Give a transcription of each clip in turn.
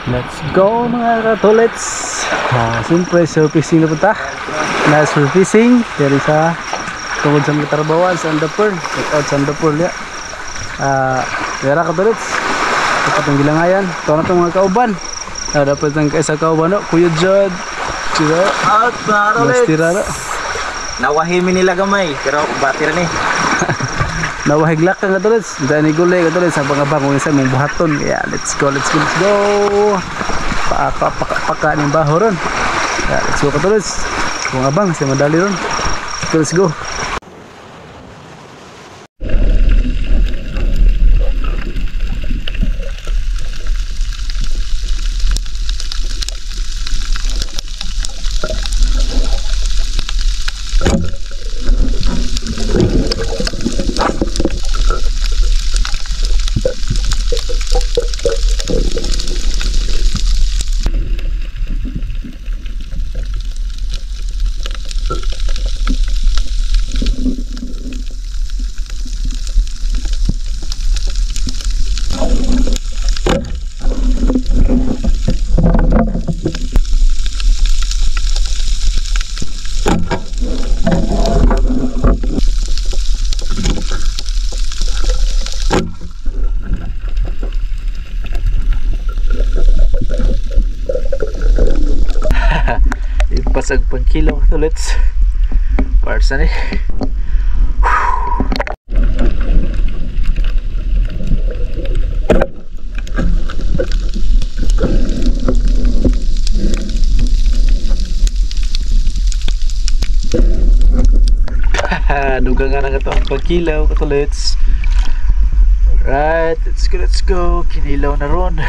Let's go mga katulets. Siyempre surfacing na punta. Na surfacing diri sa tungod sa mga trabawan sa Andapur. Check out sa Andapur ya. Pera katulets. Dapat ang gilangayan. Ito na itong mga kauban. Dapat ang kaisa kauban no. Kuya Jod. Sira. Out mga katulets. Mastira na. Nawahimi nila gamay pero bati ra ni. Nawahiglak ka katulets. Diyan ni gulay katulets sa mga bangong isa mong buhaton. Kaya let's go, let's go, let's go. Paka paka paka ning baho ron. Kaya let's go katulets. Kung abang sa madali ron. Let's go. Pasag pangkilaw katulets. Parsa ni. Dugang nga na ito ang pagkilaw katulets. Alright, let's go, let's go. Kinilaw na ron.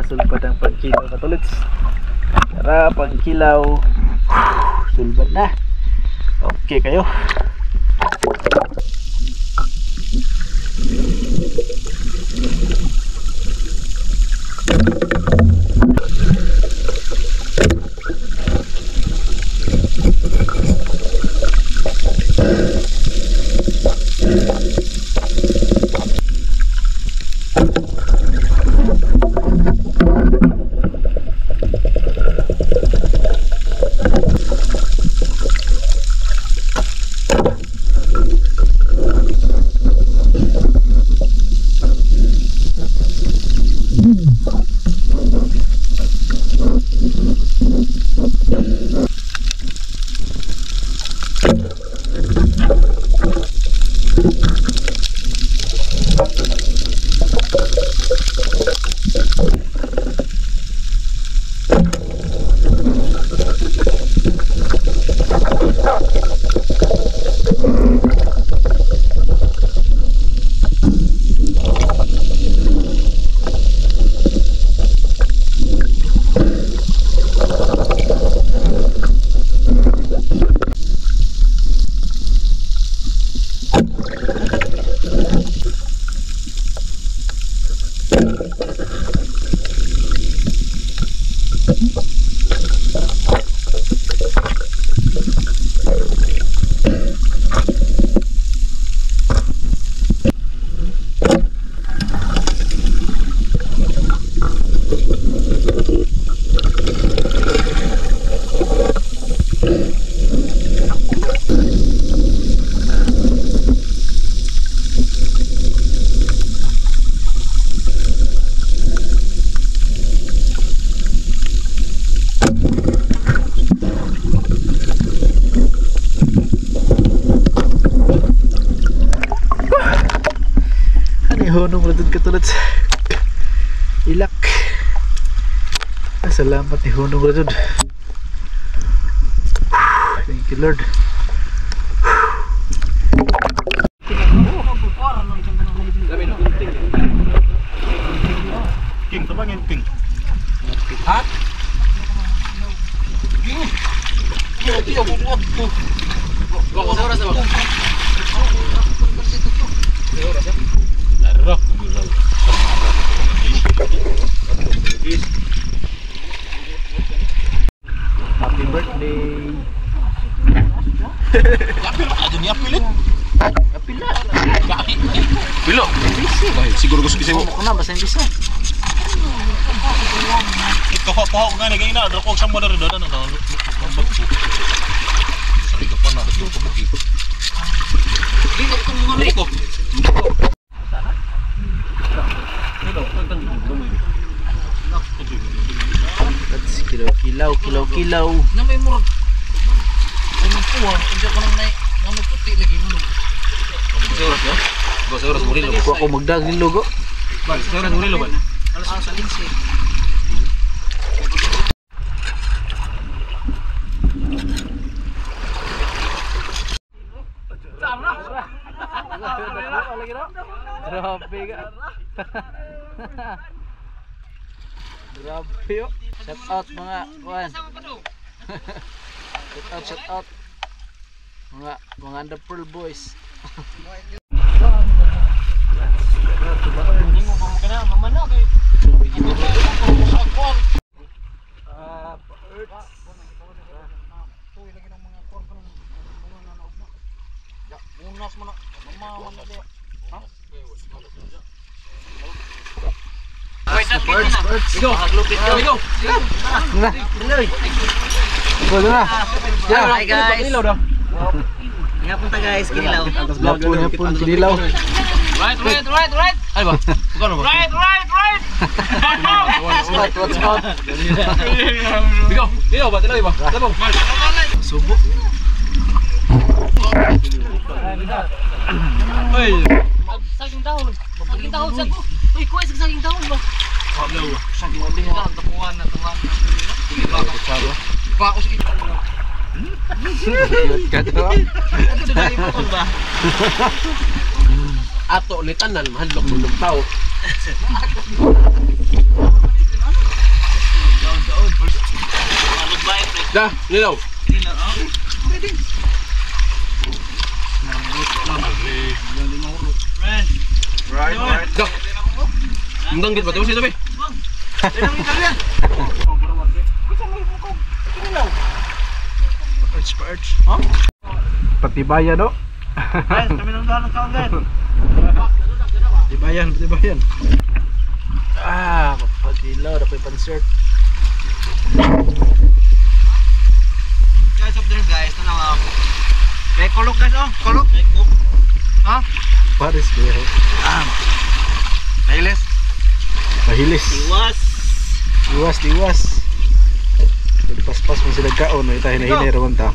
Sulbat ang pagkilaw katulits. Tara, pagkilaw. Sulbat na. Okay kayo. Honong ra dud katulad ilak. Salamat ni hunong ra dud. you, Lord. King, tabangin king. Happy birthday. Pilo. Siguro gusto kasi mo. Mo na basta imbis na. Ito ko ko gani gani na dako sa mo diri dada na. Sabi ka pa na ito ko buki. Dili ko. That's kilaw kilaw kilaw kilaw. Na may murag. Ano po ah, hindi ko nang na may puti lagi mo. Sa oras no? Sa oras murilo. Kuha ko magdag ni logo. Bal, sa oras murilo bal. Alas 11. Grabe ka. Grabe yo. Shout out mga kuan. Shout out, shout out. Mga Under Pearl Boys. Ah, Birds, birds. Go. Go. Na. Go na. Yeah. Hi guys. Nga punta guys, kinilaw. Lapon, lapon, kinilaw. Right, right, right, right. Ay ba? Kano ba? Right, right, right. What's out, what's out? Bigaw. Bigaw ba? Tilaw ba? Tabang. Subo. Ay. Saging dahon. Saging dahon sa ko. Uy, kuha sa saging dahon ba? Saging dahon. Tapuan na tuwan. Paos ito. Cute ka to. Ano dali mo ba? Ato ni tanan mahadlok mong tao. Da, nilaw. Right, right. Da. Ndanggit ba tayo sa tabi? Perch, perch. Patibayan do. Patibayan, patibayan. Ah, papakilaw, dapat pansert. Guys, up there guys, ano nga. May kulok guys oh, kulok. Ha? Paris kuya. Nailis. Pahilis. Iwas. Iwas, iwas. Nagpaspas mo sila kaon, ay tayo na hinay raman ta.